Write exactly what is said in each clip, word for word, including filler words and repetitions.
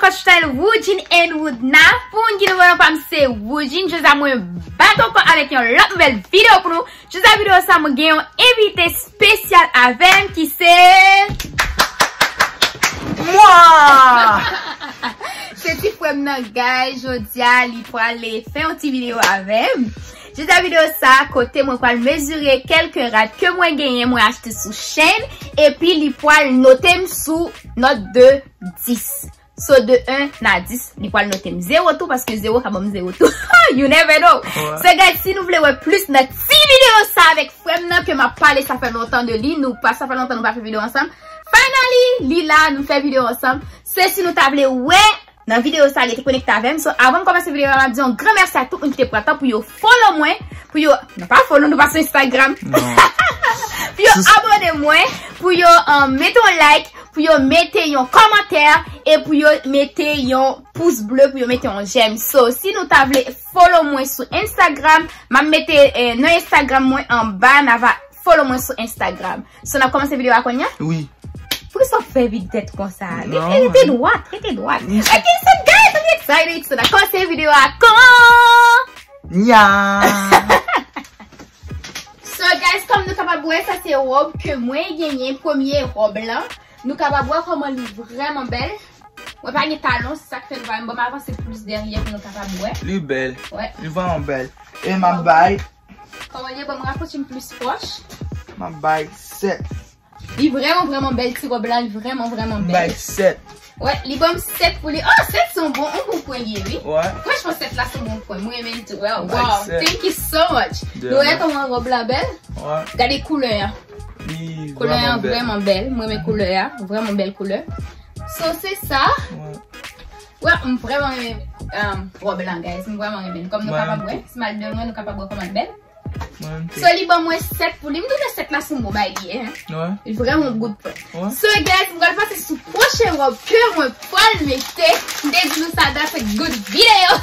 Coach Style Woodjine and Woodna. Pou moun ki nouvo nan pa m, se Woodjine. Jodi a mwen back ankò avèk yon lòt nouvèl videyo pou nou. Jodi a videyo sa, mwen gen yon envite espesyal avè m ki se mwen! Se ti frè m nan, guys. Jodi a, li pwale fè yon ti videyo avè m. Jodi a videyo sa, kote mwen pral mezire kèlke rad ke mwen genyen, mwen achte sou Shein, epi li pral note m sou nòt de dis. So, de un a dis, li pral note m zewo tou, paske zewo ka ban m zewo tou. You never know. Wè. So, guys, si nou vle wè plis nan ti videyo sa avèk frè m nan, ke m ap pale, sa fè lontan de li, nou pa, sa fè lontan nou pa fè videyo ansanm. Finally, li la, nou fè videyo ansanm. Se si nou ta vle wè nan videyo sa, rete konekte avè m. So, avan m kòmanse videyo a, m ap di yon gran mèsi a tout moun ki te pran tan pou yo follow mwen, pou yo, non, pa follow, nou pa sou Instagram. Non. Pou yo abòne mwen, pou yo, um, mete yon like, pou yo mete yon kòmantè, e pou yo mete yon pous ble, pou yo mete yon j'aime. So, si nou ta vle follow mwen sou Instagram, m ap mete, eh, non Instagram mwen anba, n a va follow mwen sou Instagram. So, n ap kòmanse videyo a kounye a? Wi. Poukisa w fè vide tèt konsa? Non, rete, rete dwat, rete dwat. Ok, so guys, I'm excited. So, n ap kòmanse videyo a kounye a. So, guys, kòm nou kapab wè, sa se wòb ke mwen genyen, premye wòb lan. Nou kapab wè kòman li vrèman bèl. Mwen pa gen talon, se sa k fè nou pa menm. Bon, m avanse plis dèyè pou nou kapab wè. Li bèl. Wè. Li vrèman bèl. E m ap bay. Kòman li ye? Bon, m rapwoche m plis pwòch. M ap bay sèt. Li vrèman, vrèman bèl, ti wòb la, li vrèman, vrèman bèl. M bay sèt. Wè, li ban m sèt pou li. Oh, sèt se yon bon, yon bon pwen li ye, wi. Wè. Franchman, sèt la se yon bon pwen. Mwen renmen l tou. Wè, wow, thank you so much. Nou wè kòman wòb la bèl? Wè. Gade koulè a. Koulè a vrèman bèl. Mwen renmen koulè a. Vrèman bèl koulè. So, se sa. Wè. Wè, m vrèman renmen, um, wòb lan, guys. M vrèman renmen l. Kòm nou kapab wè, si m al de lwen, nou kapab wè kòman l bèl. So, li ban mwen sèt pou li. M tounen sèt la se yon bon bagay li ye, hein? Li vrèman yon goud pwen. So, guys, m pral pase sou pwochen wòb ke mwen pral mete. M te di nou sa, that's a good video.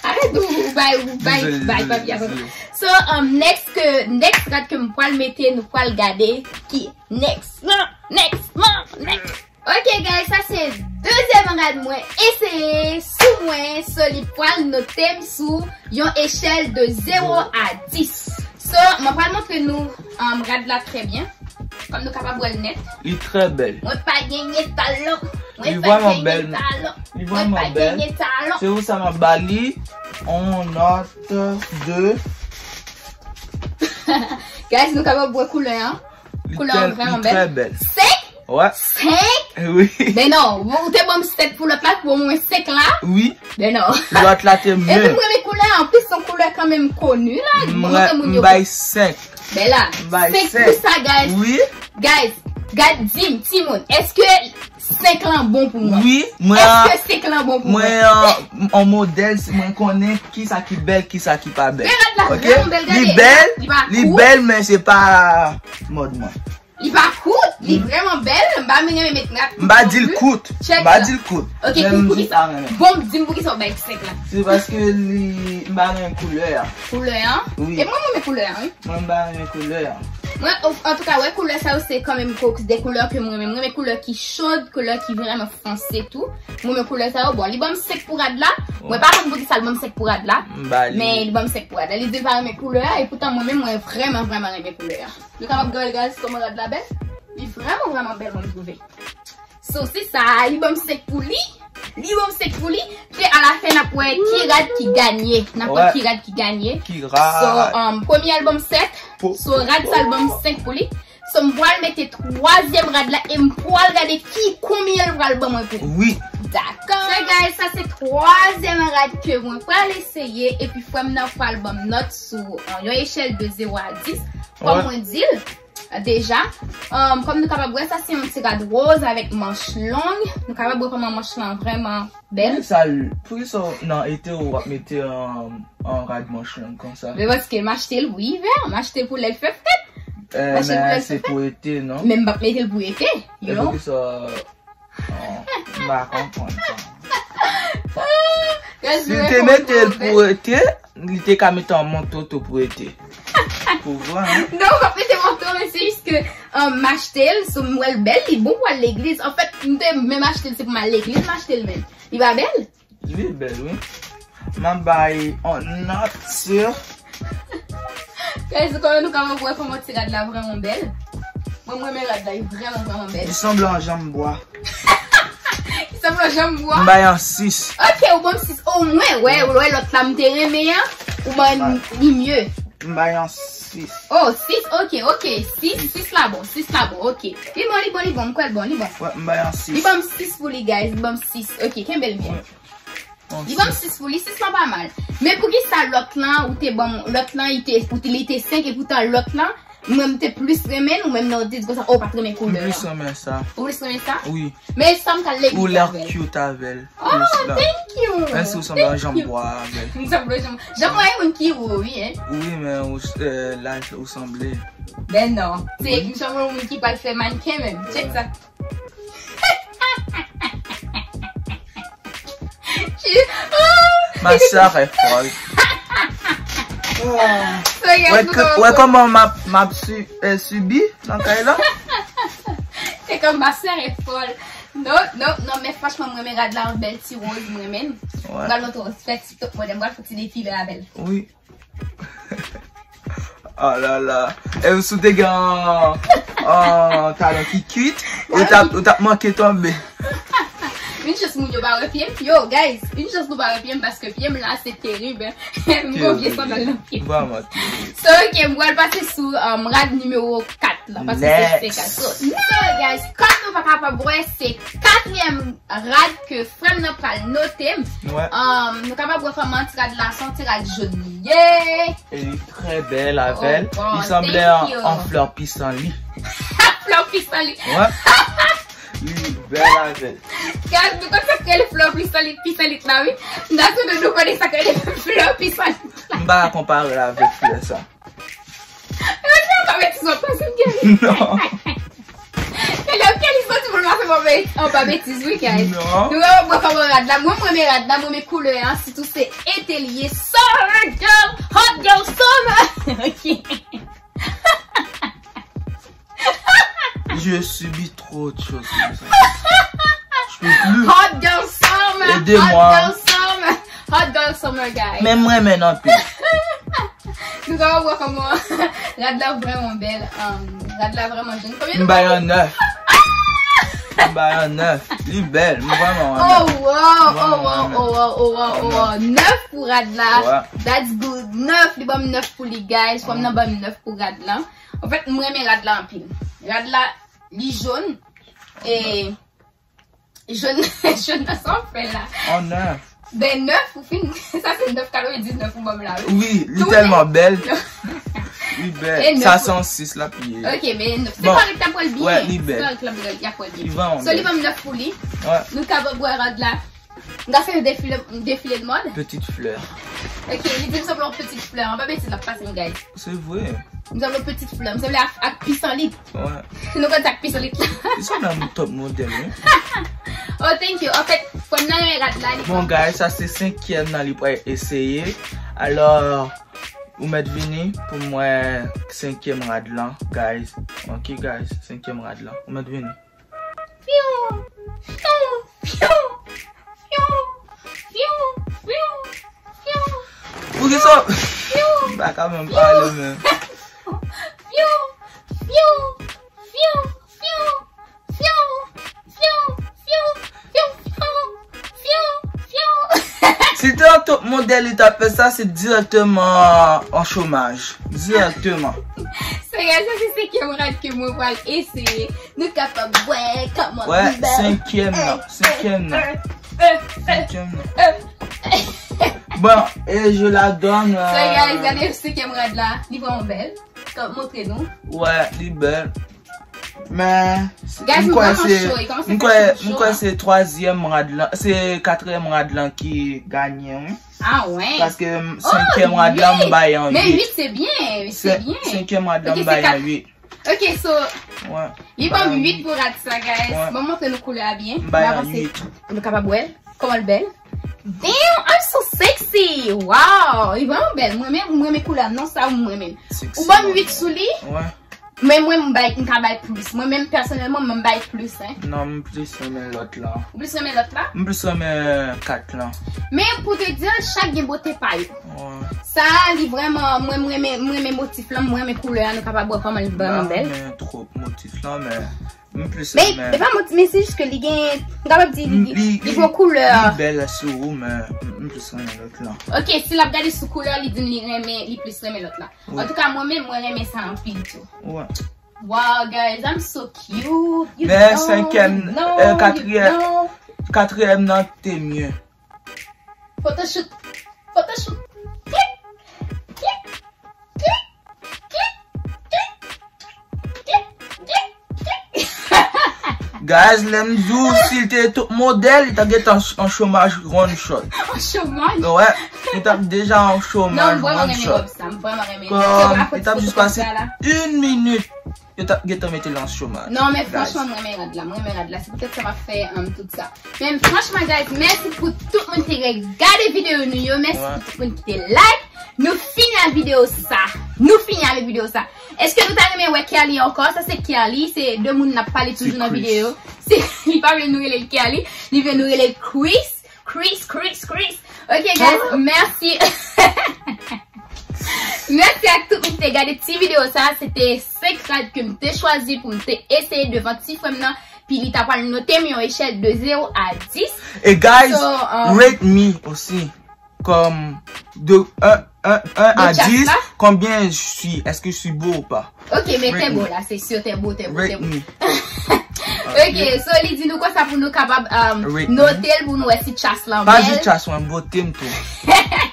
Arèt ou, ou bay, ou bay, bay papye a. So, um, next ke, next rad ke m pral mete, nou pral gade ki next lan, next lan, next. Ok, guys, sa se dezyèm rad mwen eseye sou mwen. So, li pral note m sou yon echèl de zewo a dis. So, mwen pral montre nou, um, rad la trè byen. Kòm nou kapab wè l nèt. Li trè bèl. Mwen pa genyen talon. Mwen pa genyen talon. Li vrèman bèl. Se pou sa m ap ba li yon nòt de. Guys, nou kapab wè koulè an. Koulè an vrèman bèl. Senk? Wè. Senk? Wi. Men non, ou te ban m sèt pou lòt la, pou mwen senk la. Wi. Men non. Lòt la te mye. Epi m renmen koulè an, anplis se yon koulè kanmenm koni la. Bon, mwen, m bay senk. Men la, senk pou sa, guys. Wi. Guys, gad, di m, timoun, èske senk lan bon pou mwen? Wi, mwen. Èske senk lan bon pou mwen? Mwen, an modèl, mwen konnen kisa ki bèl, kisa ki pa bèl. Men rad la vrèman bèl, gade. Li bèl, li bèl, men se pa mòd mwen. Li pa kout, li vrèman bèl. M pa menm renmen met rad kout non plis. M pa di l kout. M pa di l kout. Ok, poukisa? Bon, di m poukisa w bay senk la. Se paske li, m pa renmen koulè a. Koulè an? Wi. E mwen, mwen renmen koulè an, wi. Mwen, m pa renmen koulè a. Mwen, antouka, wè, koulè sa yo se kanmenm de koulè ke mwen renmen. Mwen renmen koulè ki cho, koulè ki vrèman fonse tou. Mwen renmen koulè sa yo. Bon, li ban m senk pou rad la. Mwen pa konn poukisa l ban m senk pou rad la. Men li ban m senk pou rad la. Li di l pa renmen koulè a, e poutan mwen menm, mwen vrèman, vrèman renmen koulè a. Nou kapab gade, guys, kòman rad la bèl. Li vrèman, vrèman bèl, mwen twouve. So, se sa, li ban m senk pou li. Li ban m senk pou li. Epi alafen, n ap wè ki rad ki ganye. N ap wè ki rad ki ganye. Ki rad? So, um, premye a l ban m sèt. So, rad sa l ban m senk pou li. So, m pral mete twazyèm rad la e m pral gade ki, konbyen l pral ban mwen pou li. Wi. Dakò. So, guys, sa se twazyèm rad ke mwen pral eseye. Epi frè m nan pral ban m nòt sou, uh, yon echèl de zewo a dis. Kòm mwen di l, deja. Um, kòm nou kapab wè, sa se yon ti rad wòz avèk manch long. Nou kapab wè kòman manch lan vrèman bèl. Poukisa, poukisa nan ete w ap mete, um, yon rad manch long konsa? Men paske m achte l pou ivè, m achte l pou lè l fè frèt. M achte l pou lè l fè frèt. Men se pou ete, non? Men m p ap mete l pou ete, you know? E poukisa? Oh, m pa konprann sa. Si l te mete l pou ete, li te ka mete yon manto tou pou ete. Pou vre, hein? Non, m ap mete manto, men se jis ke, um, m achte l, so m wè l bèl, li bon pou al legliz. Anfèt, m te menm achte l, se pou m al legliz, m achte l menm. Li pa bèl? Li bèl, wi. M ap bay on nòt sur. Guys, kòman nou kapab wè kòman ti rad la vrèman bèl? Mwen, m renmen rad la, li vrèman, vrèman bèl. Li sanble yon janm bwa. Li sanble yon janm bwa? M bay yon sis. Ok, ou ban m sis. O mwen, wè, wè, lòt la m te renmen an, ou ban li mye. M bay yon sis. Oh, sis, ok, ok. Sis, sis la bon, sis la bon, ok. Li bon, li bon, li bon, m kwè l bon, li bon. Wè, m bay yon sis. Li ban m sis pou li, guys, li ban m sis. Ok, kenbe l byen. Wè. Li ban m sis pou li, sis lan pa mal. Men poukisa lòt lan, ou te ban m, lòt lan, li te, ou te, li te senk, epoutan lòt lan, mwen, m te plis renmen l, ou menm nan, ou te di konsa, oh, ou pa t renmen koulè an. M plis renmen sa. Ou plis renmen sa? Wi. Men sa m ka legliz avè l. Ou lè cute avè l. Oh, thank you. Menm si ou sanble yon janm bwa avè l. M sanble yon janm. Janm bwa, e moun ki wo, wi, hein. Wi, men ou, euh, laj ou sanble. Ben non. Se, m sanble yon moun ki pral fè mannequin menm. Check sa. Ma sœur est folle. Wè kòman m ap, m ap su-, eh, sibi nan kay la? Se kòm ma sœur est folle. Non, non, non, men franchman, m renmen rad la, yon bèl ti woz, m renmen l. M pral montre w, fè ti top modèl, m pral fè ti defile avè l. Wi. Oh la la. E si w te gen yon, yon talon ki kwit, ou t ap, ou t ap manke tonbe. Yon chans moun yo pa wè pye m. Yo, guys, yon chans nou pa wè pye m paske pye m la, se terib, hein. M gon vye sandal nan pye m. Vrèman terib. So, ok, m pral pase sou, um, rad nimewo kat la, paske se, se kat. So, so, guys, kòm nou pa kapab wè, se katriyèm rad ke frè m nan pral note m. Wè. Um, nou kapab wè kòman ti rad la, se yon ti rad jòn li ye. E li trè bèl avè l. Li sanble an, an flè pissenlit. Flè pissenlit. Wè. Li bèl avè l. Guys, nou konn sa k rele flè pissenlit, pissenlit la, wi. M ta swete nou konnen sa k rele flè pissenlit la. M pa ka konpare l avèk flè sa. Yo di anba betiz w ap pase m gen. Non. Kèlè, kèlè soti pou l pase m anba betiz, wi, guys. Non. Nou wè, mwen kòman rad la. Mwen, mwen renmen rad la, mwen renmen koulè an, sitou se ete li ye. Summer girl, hot girl summer. Ok. Je subis trop de choses comme ça. Je peux plus. Hot girl summer. Aidez-moi. Hot girl summer. Hot girl summer, guys. Men mwen renmen l anpil. Nou ka wè kòman rad la vrèman bèl. Um, rad la vrèman jòn. Konbyen nou bay? M bay yon nèf. M bay yon nèf. Li bèl. M vrèman renmen. Oh wow, oh wow, oh wow, oh wow, oh wow. Nèf pou rad la. Wè. That's good. Nèf, li ban m nèf pou li, guys. Frè m nan ban m nèf pou rad la. Anfèt, m renmen rad la anpil. Rad la, li jòn. E jòn, jòn nan sa w fè la. An nèf. Ben nèf, ou fin, sa se nèf katrevendiznèf ou ban m la, wi. Wi, li tèlman bèl. Li bèl. Sa se yon sis l ap ye. Ok, men se pa rèk la pral byen. Wè, li bèl. Se pa rèk la pral, y ap pral byen. Li vrèman bèl. So, li ban m nèf pou li. Wè. Nou kapab wè rad la. M ka fè defile, defile de mòd? Petite fleur. Ok, li di m sanble yon petite fleur. An pa betiz l ap pase m, guys. Se vre. M sanble yon petite fleur. M sanble ak, ak pissenlit. Wè. Nou konn sa k pissenlit la. Li sanble yon top modèl, wi. Oh, thank you. Anfèt, frè m nan renmen rad la, li. Bon, guys, sa se senkyèm nan li pral eseye. Alò, ou mèt vini pou m wè senkyèm rad lan, guys. Ok, guys, senkyèm rad lan. Ou mèt vini. Fiu, fiu, fiu, fiu, fiu, fiu, fiu. Poukisa? Fiu. M pa ka menm pale menm. Fiu, fiu, fiu, fiu, fiu, fiu, fiu, fiu, fiu, fiu, fiu, fiu. Si te yon top modèl li t ap fè sa, se dirèkteman an chomaj. Dirèkteman. So, guys, sa se senkyèm rad ke mwen pral eseye. Nou kapab wè kòman li bèl. Wè, senkyèm nan, senkyèm nan. Senkyèm nan. Bon, e je la donne, euh, so, guys, gade senkyèm rad la. Li vrèman bèl. Kòm montre nou. Wè, li bèl. Men, guys, m kwè se, m kwè, m kwè se twazyèm rad lan, se katriyèm rad lan ki genyen, wi. Ah, wè. Paske, m, senkyèm rad lan, m bay an uit. Men uit, se byen, se byen. Senkyèm rad lan, m bay an uit. Ok, so, li ban m uit pou rad sa, guys. Ban m montre nou koulè a byen. M bay an uit. Nou kapab wè l. Kòman l bèl? Damn, I'm so sexy! Wow! Li vrèman bèl. Mwen menm, mwen renmen koulè non sa, mwen renmen. Ou ban m uit sou li? Mwen, mwen, m bay, m ka bay plis. Mwen menm, pèsonèlman, mwen, m bay plis, hein. Non, m plis renmen lòt la. Ou plis renmen lòt la? M plis renmen kat lan. Men, pou te di, chak gen bote pa yo. Sa, li vrèman, mwen, mwen renmen, mwen renmen motif lan, mwen renmen koulè a, nou kapab wè kòman li vrèman bèl. M pa renmen twòp motif lan, men m plis renmen. Men, e pa motif, men se jis ke li gen, m kapab di, li, li gen yon koulè. Li bèl sou ou, men m, m plis renmen lòt lan. Ok, si l ap gade sou koulè, li di m li renmen, li plis renmen lòt la. Antouka, mwen menm, mwen renmen sa anpil tou. Wow, guys, I'm so cute. Men senkyèm, katriyèm, katriyèm nan te mye. Photoshoot. Photoshoot. Klik. Klik. Klik. Klik. Klik. Klik. Klik. Klik. Klik. Guys, lè m di w, si l te top modèl, li ta gentan an chomaj one shot. An chomaj? Wè, li t ap deja an chomaj one shot. Non, m vrèman renmen wòb sa, m vrèman renmen. Kòm, li t ap jis pase yon minit. Yo t ap gentan mete l an chomaj. Non, men franchman, mwen renmen rad la. Mwen renmen rad la. Se poutèt sa m ap fè, um, tout sa. Men franchman, guys, mèsi pou tout moun ki te gade videyo nou yo. Mèsi pou tout moun ki te like. Nou fini ak videyo sa. Nou fini avèk videyo sa. Èske nou ta renmen wè Kerly ankò? Sa se Kerly. Se de moun n ap pale toujou nan videyo. Se, li pa vle nou rele l Kerly. Li vle nou rele l Chris. Chris, Chris, Chris. Ok, guys, mèsi. Mèsi ak tout moun ki te gade ti videyo sa. Se te senk rad ke m te chwazi pou m te eseye devan ti frè m nan. Pi li ta pral note m yon echèl de zewo a dis. E guys, rate me osi. Kòm de un, un, un a dis, combien je suis? Est-ce que je suis beau ou pas? Ok, men te bo la, se si te bo, te bo, te bo. Ok, so li di nou konsa pou nou kapab, um, note l pou nou wè si chas lan bèl. Pa jis chas lan, bote m tou.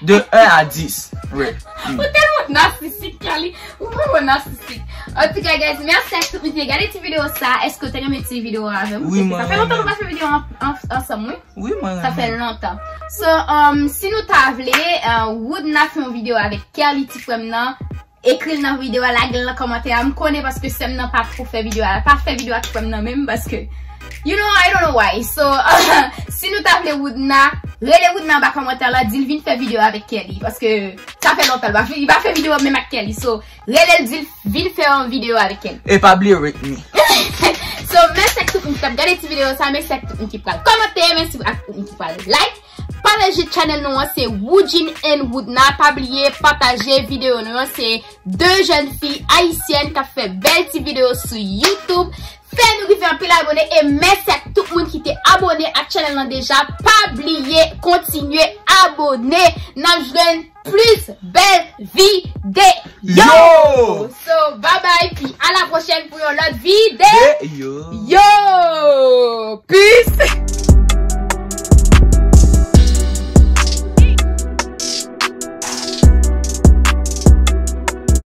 De un a dis. Ou tèlman nasisik, Kerly. Ou vrèman nasisik. Antouka, guys, mèsi ak tout moun ki te gade ti videyo sa. Èske w te renmen ti videyo a avè m? Wi, mwen renmen. Sa fè lontan nou pa fè videyo an, an, ansanm, wi. Wi, mwen renmen. Sa fè lontan. So, um, si nou ta vle, uh, Woodna fè yon videyo avèk Kerly, ti frè m nan, ekri l nan videyo a, lage l nan kòmantè a. M konnen paske sè m nan pa twò fè videyo a, pa fè videyo ak frè m nan menm paske, you know, I don't know why. So, si nou ta vle Woodna, rele Woodna anba kòmantè la, di l vin fè videyo avèk Kerly paske sa fè lontan l pa fè, li pa fè videyo menm ak Kerly. So, rele l, di l vin fè yon videyo avèk Kerly. E pa bliye rate me. So, mèsi ak tout moun ki t ap gade ti videyo sa, mèsi ak tout moun ki pral kòmante, mèsi ak tout moun ki pral like. Pataje channel nou an, se Woodjine and Woodna. Pa bliye pataje videyo nou an, se de jèn fi ayisyèn k ap fè bèl ti videyo sou YouTube. Fè nou rive anpil abone e mèsi ak tout moun ki te abone ak channel lan deja. Pa bliye kontinye abone. N ap jwenn plis bèl videyo. Yo! So, bye bye, pi a la pwochèn pou yon lòt videyo. Yo! Yo! Peace!